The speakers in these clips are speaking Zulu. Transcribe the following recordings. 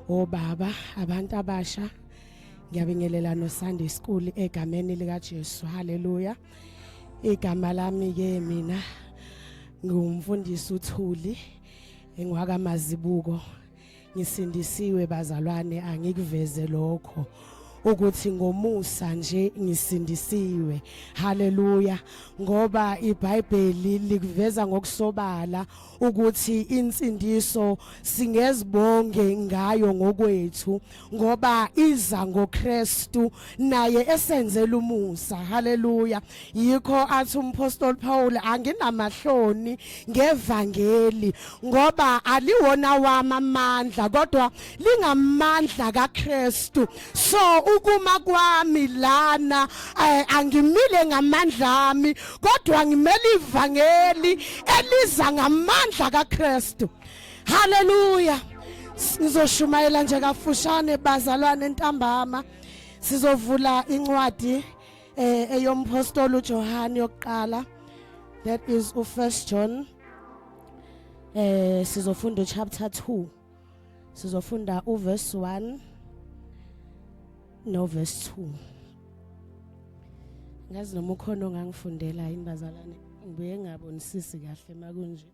Obaba, abantu abasha, ngiyabingelela no Sunday school egameni lika Jesu. Haleluya. Igama lami ke mina ngumfundisi uThuli engwaka Mazibuko. Ngisindisiwe bazalwane, angikuveze lokho ukuthi ngomusa nje ngisindisiwe. Haleluya, ngoba iBhayibheli likuveza ngokusobala ukuthi insindiso singezibonge ngayo ngokwethu, ngoba iza ngoKristu naye esenzela umusa. Haleluya. Yikho athi umpostoli Paul, anginamahloni ngevangeli, ngoba aliwona wami amandla, kodwa lingamandla kaKristu. So ukuma kwami lana angimile ngamandla ami, kodwa ngimele ivangeli eliza ngamandla kaKristu. Haleluya. Ngizoshumayela nje kafushane bazalwane ntambama. Sizovula incwadi eyompostoli uJohane yokuqala, that is uFirst John. Sizofunda chapter 2, sizofunda uverse 1 no verse 2. Ngazi noma ukhona ongangifundela yini bazalwane, ngibuye ngabonisisi kahle makunje.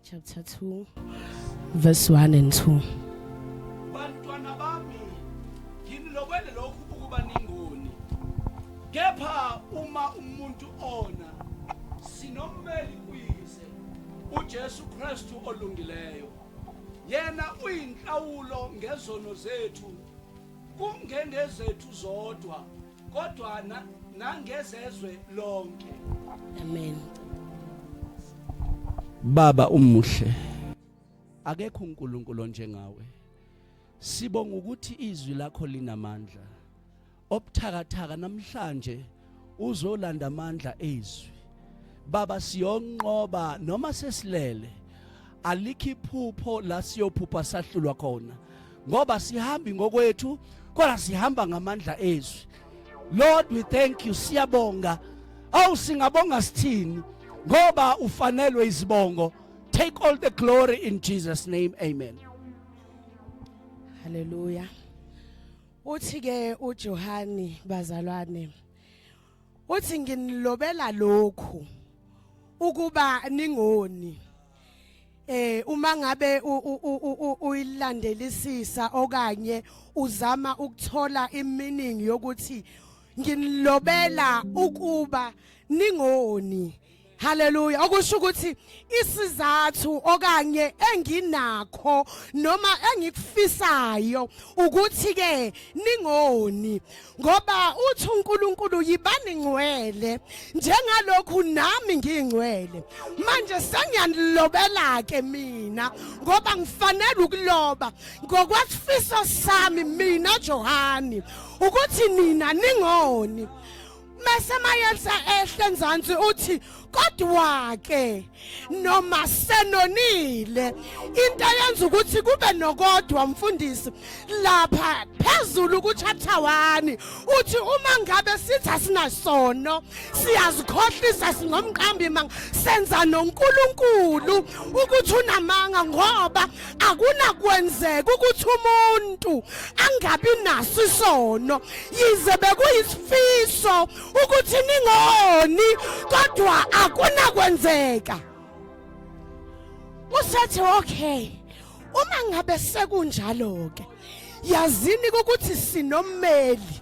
Chapter 2 verse 1 and 2. Bantwana bami, nginilobele lokhu ukuba ningoni, kepha uma umuntu ona, sinommeli kuyise, uJesu Kristu olungileyo. Yena uyinhlawulo ngezono zethu, kungengezethu zodwa, kodwa nangezezwe lonke. Amen. Baba umuhle, akekho uNkulunkulu onjengawe. Sibonga ukuthi izwi lakho linamandla. Obuthakathaka namhlanje uzolanda amandla ezwi. Baba, siyonqoba noma sesilele. Alikho iphupho la siyophupha sahlulwa khona, ngoba sihambi ngokwethu, kodwa sihamba ngamandla ezwi. Lord, we thank you. Siyabonga. Awu, singabonga sithini, ngoba ufanelwe izibongo. Take all the glory in Jesus' name, amen. Haleluya. Uthi ke uJohani bazalwane, uthi nginilobela lokhu ukuba ningoni. Uma ngabe uyilandelisisa okanye uzama ukuthola imeaning yokuthi nginilobela ukuba ningoni. Haleluya. Okusho ukuthi isizathu okanye enginakho noma engikufisayo ukuthi ke ningoni, ngoba uthi uNkulunkulu yibani ngcwele njengalokhu nami ngingcwele. Manje sengiyanilobela ke mina, ngoba ngifanele ukuloba ngokwesifiso sami mina Johani ukuthi nina ningoni. Mase mayelsa ehle enzansi uthi kodwa ke noma senonile, into eyenza ukuthi kube nokodwa mfundisi lapha phezulu ku chapter 1 uthi uma ngabe sithi asinasono siyazikhohlisa, singomqambi manga, senza noNkulunkulu ukuthi unamanga, ngoba akunakwenzeka ukuthi umuntu angabi naso isono. Yize bekuyisifiso ukuthi ningoni, kodwa akunakwenzeka. Usethi okay, uma ngabe sekunjalo ke, yazini ukuthi sinommeli.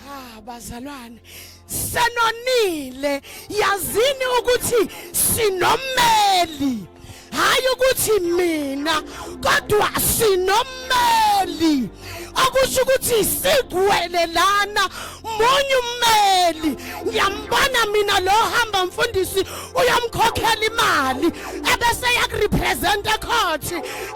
Ha bazalwane, senonile, yazini ukuthi sinommeli, hayi ukuthi mina, kodwa sinommeli, okusho ukuthi sigwele lana munye ummeli. Ngiyambona mina lo hamba mfundisi, uyamkhokhela imali ebese yakurepresent ecourt,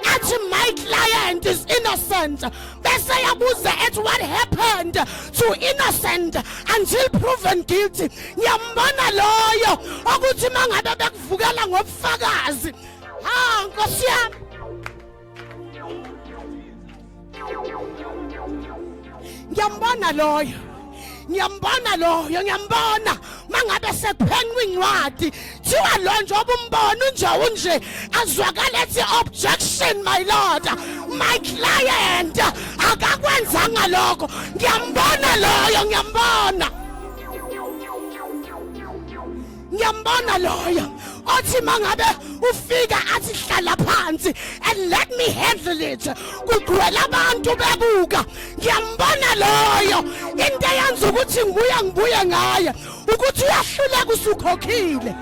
athi my client is innocent, bese yabuza ethi what happened to innocent until proven guilty. Ngiyambona loyo ukuthi mangabe bekuvukela ngobufakazi, ha nkosi yami, ngiyambona loyo. Ngiyambona loyo, ngiyambona mangabe sekuphenywa incwadi thiwa lo njengoba umbona unje unje, azwakala ethi objection my lord, my client akakwenzanga lokho. Ngiyambona loyo, ngiyambona, ngiyambona loyo othi mangabe ufika athi hlala phansi and let me handle it, kugcwele abantu bebuka. Ngiyambona loyo. Into eyenza ukuthi ngibuye ngibuye ngaye ukuthi uyahluleka usukhokhile.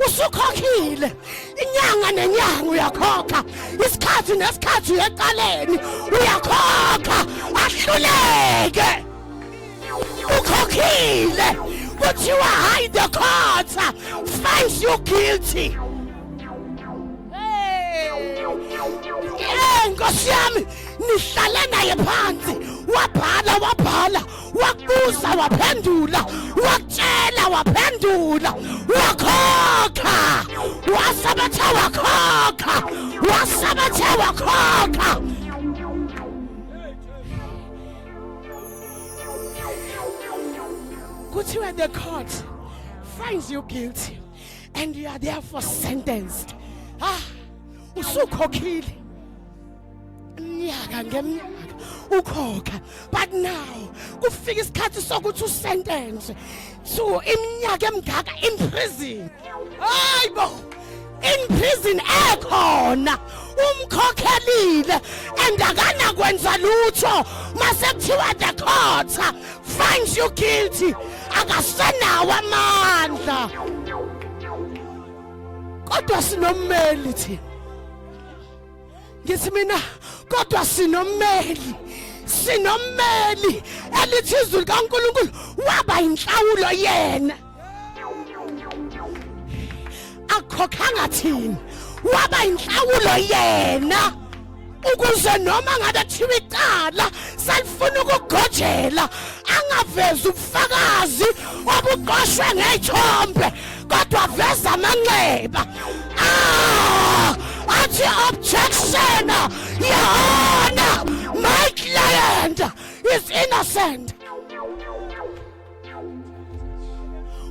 Usukhokhile inyanga nenyanga uyakhokha, isikhathi nesikhathi uyeqaleni uyakhokha, ahluleke. Ukhokhile, kuthiwa hayi, the court finds you guilty. Hey, Nkosi yami, nihlale naye phansi, wabhala wabhala, wakubuza waphendula, wakutshela waphendula, wakhokha, wasabatha wakhokha, wasabatha wakhokha. Kuthiwa the court finds you guilty and you are therefore sentenced. Ah, usukhokhile iminyaka ngeminyaka ukhokha, but now kufika isikhathi sokuthi usentence to iminyaka emingaka in prison. Hayibo, in prison ekhona umkhokhelile and akanakwenza lutho. Mase kuthiwa the court finds you guilty, akasenawo amandla. Kodwa sinommeli thina. Ngithi mina, kodwa sinommeli, sinommeli elithi izwi likaNkulunkulu waba inhlawulo yena, akukhokhanga thina, waba inhlawulo yena, ukuze noma ngabe kuthiwa icala salifuna ukugojela angavezi ubufakazi obuqoshwe ngey'thombe, kodwa aveza amanxeba. Ah, athi objection, your honor, my client is innocent.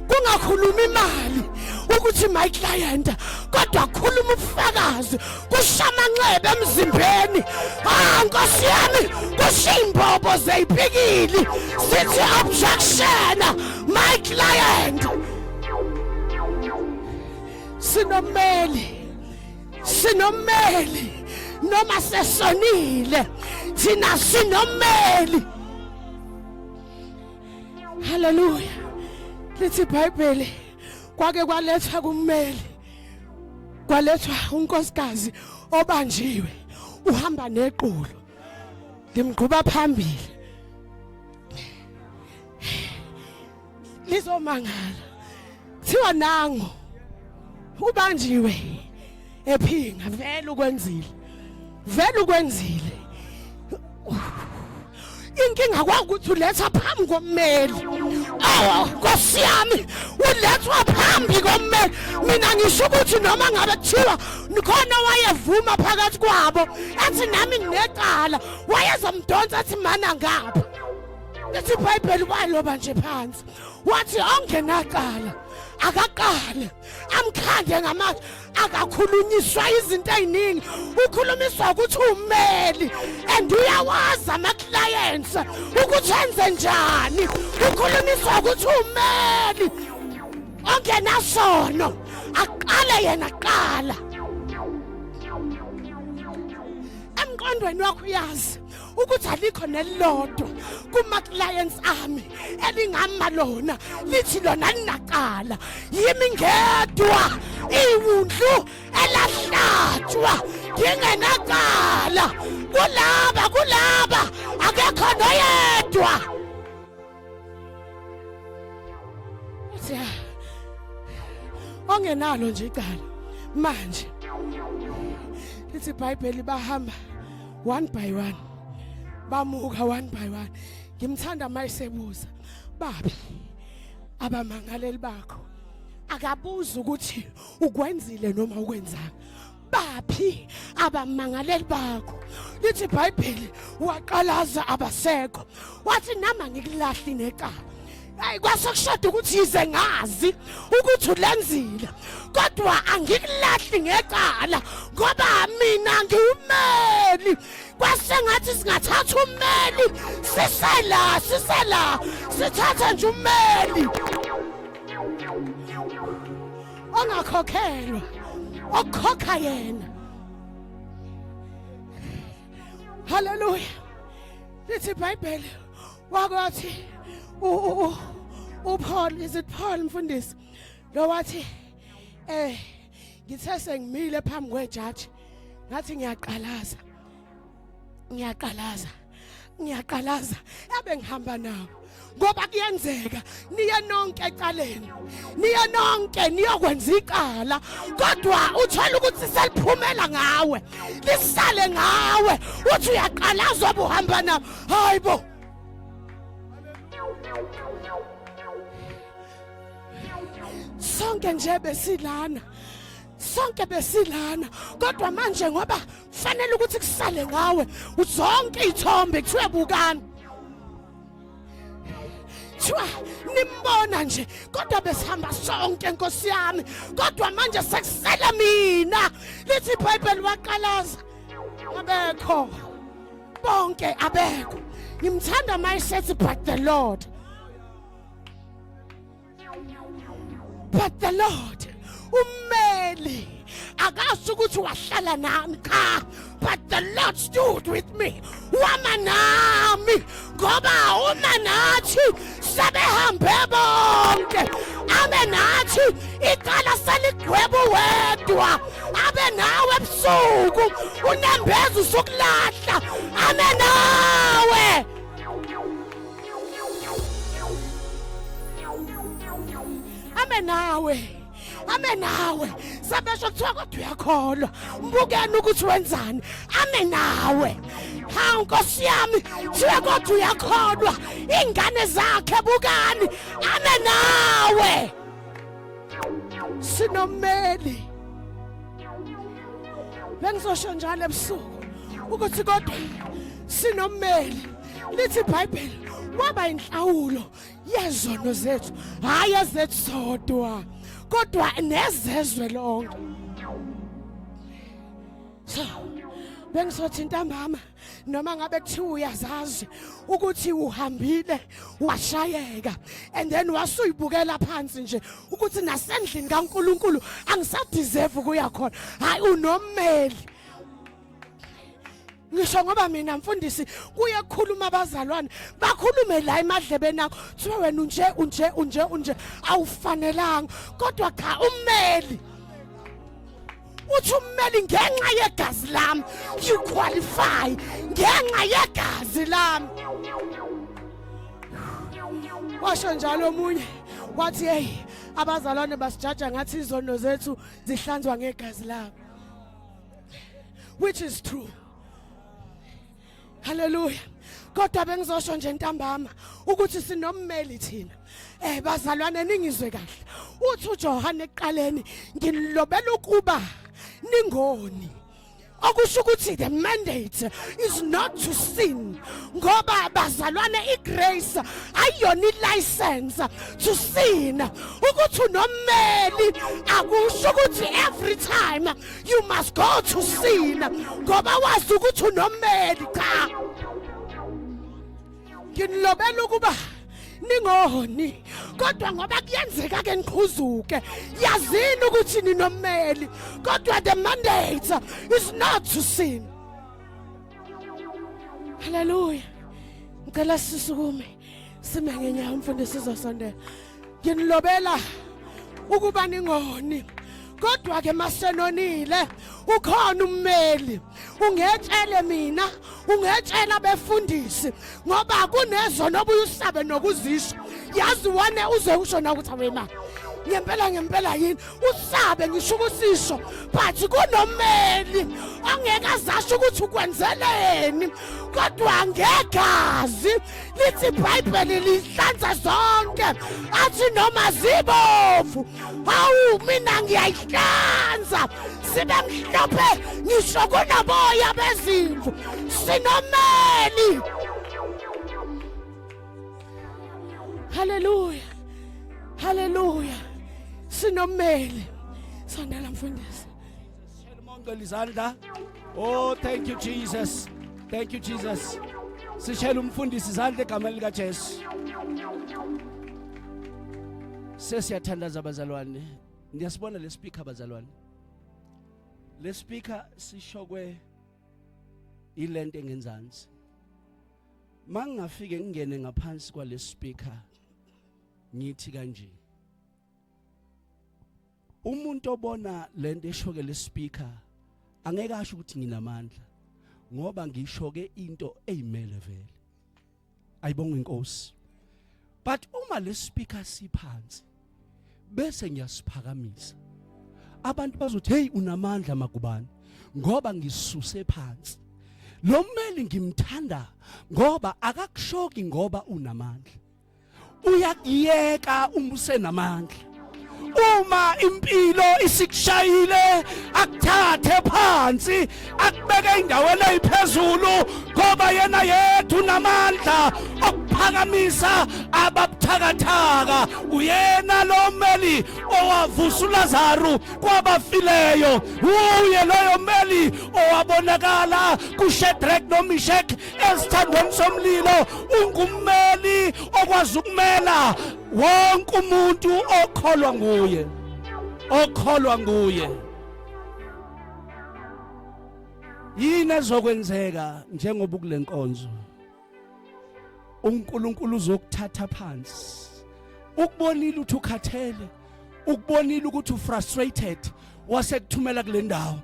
Kungakhuluma imali ukuthi my client, kodwa khuluma ubufakazi, kusha amanxeba emzimbeni. Ah, nkosi yami, kusha imbobo zeyipikili, sithi objection, my client. Sinommeli, sinommeli, noma sesonile thina sinommeli. Haleluya. Lithi iBhayibheli kwake kwalethwa kummeli, kwalethwa unkosikazi obanjiwe uhamba nequlo limgquba phambili lizomangala. Kuthiwa nangu ubanjiwe ephinga, vele ukwenzile, vele ukwenzile. Inkinga kwakuthi uletha phambi kommeli. Oh Nkosi yami, ulethwa phambi kommeli. Mina ngisho ukuthi noma ngabe kuthiwa khona wayevuma phakathi kwabo athi nami nginecala, wayezomdonsa athi mana ngapha. Lithi iBhayibheli waloba nje phansi wathi ongenacala akaqale amkhande ngamatshe. Akakhulunyiswa izinto eziningi, ukhulumiswa ukuthi ummeli and uyawazi ama-clients ukuthi enze njani. Ukhulumiswa ukuthi ummeli ongenasono aqale yena qala. Emqondweni wakho uyazi ukuthi alikho nelilodwa kuma-clients ami elingama lona lithi lona linacala, yimi ngedwa iwundlu elahlatshwa ngingenacala. Kulaba, kulaba akekho noyedwa. Uthi ongenalo nje icala. Manje lithi iBhayibheli bahamba one by one, bamuka one by one. Ngimthanda mayisebuza, babi abamangaleli bakho? Akabuza ukuthi ukwenzile noma ukwenzanga. Baphi abamangaleli bakho? Lithi iBhayibheli waqalaza abasekho, wathi nama ngikulahli necala. Hayi, kwase kushoda ukuthi yize ngazi ukuthi ulenzile, kodwa angikulahli ngecala ngoba mina ngiwumeli. Kwasengathi singathatha ummeli sisela sisela sithathe nje ummeli ongakhokhelwa, okukhokha yena. Haleluya. Lithi iBhayibheli wakwathi uPaul, is it Paul mfundisi lo, wathi ngithe sengimile phambi kwejaji, ngathi ngiyaqalaza, ngiyaqalaza, ngiyaqalaza abe ngihamba nabo, ngoba kuyenzeka niye nonke ecaleni, niye nonke niyokwenza icala, kodwa uthola ukuthi seliphumela ngawe, lisale ngawe, uthi uyaqalaza obuhamba nabo. Hayibo, sonke nje besilana, sonke besilana, kodwa manje ngoba kufanele ukuthi kusale ngawe zonke ithombe, kuthiwe bukani, kuthiwa nimbona nje, kodwa besihamba sonke, Nkosi yami, kodwa manje sekusele mina. Lithi iBhayibheli waqalaza, abekho bonke, abekho. Ngimthanda mayesethi, "But the Lord, but the Lord." Ummeli akasho ukuthi wahlala nami, cha, but the Lord stood with me, wama nami, ngoba uma nathi sebehambe bonke, abe nathi icala seligweba wedwa, abe nawe ebusuku unembeza usukulahla, ame nawe, ame nawe, ame nawe. Sebesho kuthiwa kodwa uyakholwa, mbukeni ukuthi wenzani, ame nawe. Hawu Nkosi yami, kuthiwa kodwa uyakholwa, ingane zakhe bukani, ame nawe. Sinommeli. Bengizosho njalo ebusuku ukuthi kodwa sinommeli. Lithi iBhayibheli waba inhlawulo yezono zethu, hayi ezethu sodwa, kodwa nezezwe lonke. So bengizothi ntambama, noma ngabe kuthiwa uyazazi ukuthi uhambile washayeka and then wasuyibukela phansi nje ukuthi nasendlini kaNkuluNkulu angisadeserve ukuya khona, hayi, unommeli. Ngisho ngoba mina mfundisi kuye kukhuluma abazalwane, bakhulume la emadlebeni akho, kuthiwa wena unje, unje, unje, unje, awufanelanga, kodwa cha, ummeli uthi, ummeli, ngenxa yegazi lami you qualify, ngenxa yegazi lami. Washo njalo omunye wathi, hey, abazalwane basijaja ngathi izono zethu zihlanzwa ngegazi labo, which is true. Haleluya. Kodwa bengizosho nje ntambama ukuthi sinommeli thina. Bazalwane, ningizwe kahle. Uthi uJohane ekuqaleni, nginilobela ukuba ningoni, okusho ukuthi the mandate is not to sin, ngoba bazalwane, igrace ayiyona ilicense to sin. Ukuthi unommeli akusho ukuthi every time you must go to sin ngoba wazi ukuthi unommeli. Cha, nginilobela ukuba ningoni, kodwa ngoba kuyenzeka ke niqhuzuke, yazini ukuthi ninommeli, kodwa the mandate is not to sin. Haleluya. Ngicela sisukume, sime ngenyawo, umfundisi uzosondela. Nginilobela ukuba ningoni, kodwa ke masenonile ukhona ummeli. Ungetshele mina, ungetshela befundisi, ngoba kunezono obuye usabe nokuzisho, yazi, wane uze usho na ukuthi awema Ngempela ngempela yini usabe ngisho ukusisho, but kunomeli angeke azasho ukuthi ukwenzeleni, kodwa ngegazi lithi iBhayibheli lihlanza zonke, athi noma zibomvu, hawu, mina ngiyayihlanza sibe mhlophe ngisho kunaboya bezimvu. Sinomeli. Haleluya, haleluya, sinomeli. Sondela, mfundisi. Ngicela izandla. Oh, thank you, Jesus. Thank you, Jesus. Sishela umfundisi izandla egameni lika Jesu. Sesiyathandaza, bazalwane. Niyasibona le speaker, bazalwane. Le speaker sishokwe ilento engenzansi. Mangingafike ngingene ngaphansi kwale speaker, ngithi kanje, umuntu obona lento eshoke le speaker angeke asho ukuthi nginamandla, ngoba ngishoke into eyimele vele. Ayibonga inkosi. But uma le speaker siphansi bese ngiyasiphakamisa, abantu bazothi, "Hey, unamandla Magubane," ngoba ngisuse phansi. Lo mmeli ngimthanda ngoba akakushoki ngoba unamandla, uyakuyeka uma usenamandla. Uma impilo isikushayile, akuthathe phansi akubeke endaweni eyiphezulu, ngoba yena yedwa unamandla okuphakamisa ababuthakathaka. Uyena lo mmeli owavusa uLazaru kwabafileyo, uye loyo mmeli owabonakala kuShadrach noMeshach esithandweni somlilo. Ungummeli okwazi ukumela wonke umuntu okholwa nguye, okholwa nguye. Yini ezokwenzeka njengoba kule nkonzo? uNkulunkulu uzokuthatha phansi. Ukubonile ukuthi ukhathele, ukubonile ukuthi ufrustrated, wasekuthumela kule ndawo,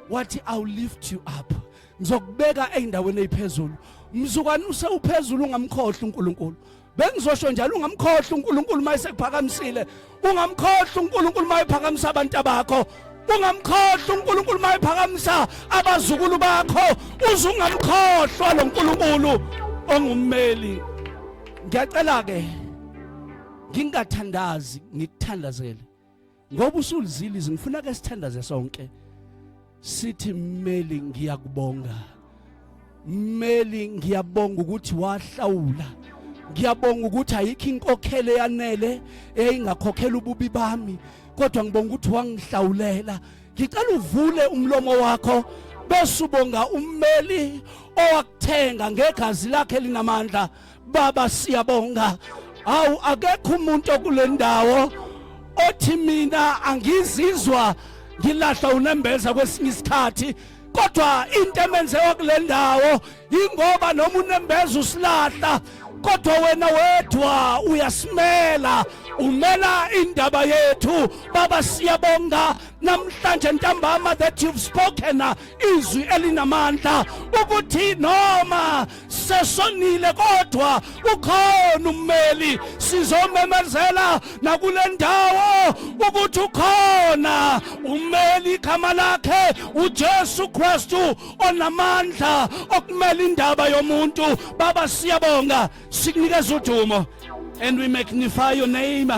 wathi, "I'll lift you up, ngizokubeka endaweni eziphezulu." Mzukwane usewuphezulu, ungamkhohlwa uNkulunkulu. Bengizosho njalo, ungamkhohlwa uNkulunkulu mayesekuphakamisile, ungamkhohlwa uNkulunkulu mayephakamisa abantu abakho, ungamkhohlwa uNkulunkulu mayephakamisa abazukulu bakho, uze ungamkhohlwa lo nkulunkulu ongummeli. Ngiyacela ke ngingathandazi, ngikuthandazele ngoba usulizile izwi. Ngifuna ke sithandaze sonke, sithi, "Mmeli, ngiyakubonga. Mmeli, ngiyabonga ukuthi wahlawula. Ngiyabonga ukuthi ayikho inkokhelo eyanele eyingakhokhela ububi bami, kodwa ngibonga ukuthi wangihlawulela." Ngicela uvule umlomo wakho bese ubonga ummeli owakuthenga ngegazi lakhe linamandla. Baba, siyabonga. Awu, akekho umuntu okule ndawo othi, "Mina angizizwa ngilahla unembeza kwesinye isikhathi," kodwa into emenzewa kule ndawo ingoba noma unembeza usilahla, kodwa wena wedwa uyasimela, umela indaba yethu. Baba, siyabonga namhlanje ntambama that you've spoken izwi elinamandla ukuthi noma sesonile kodwa ukhona ummeli. Sizomemezela nakule ndawo ukuthi ukhona ummeli, igama lakhe uJesu Kristu, onamandla okumela indaba yomuntu. Baba, siyabonga, sikunikeza udumo and we magnify your name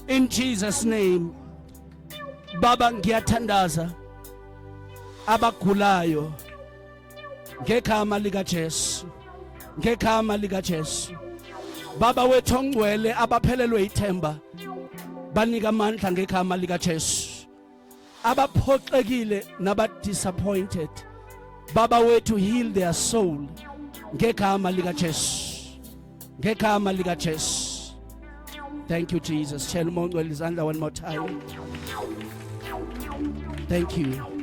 in Jesus' name. Baba, ngiyathandaza abagulayo ngegama lika Jesu, ngegama lika Jesu. Baba wethu ongcwele, abaphelelwe ithemba banika amandla ngegama lika Jesu. Abaphoxekile naba disappointed, Baba wethu, heal their soul ngegama lika Jesu, ngegama lika Jesu. Thank you, Jesus. Shela uMoya Ongcwele izandla one more time. Thank you.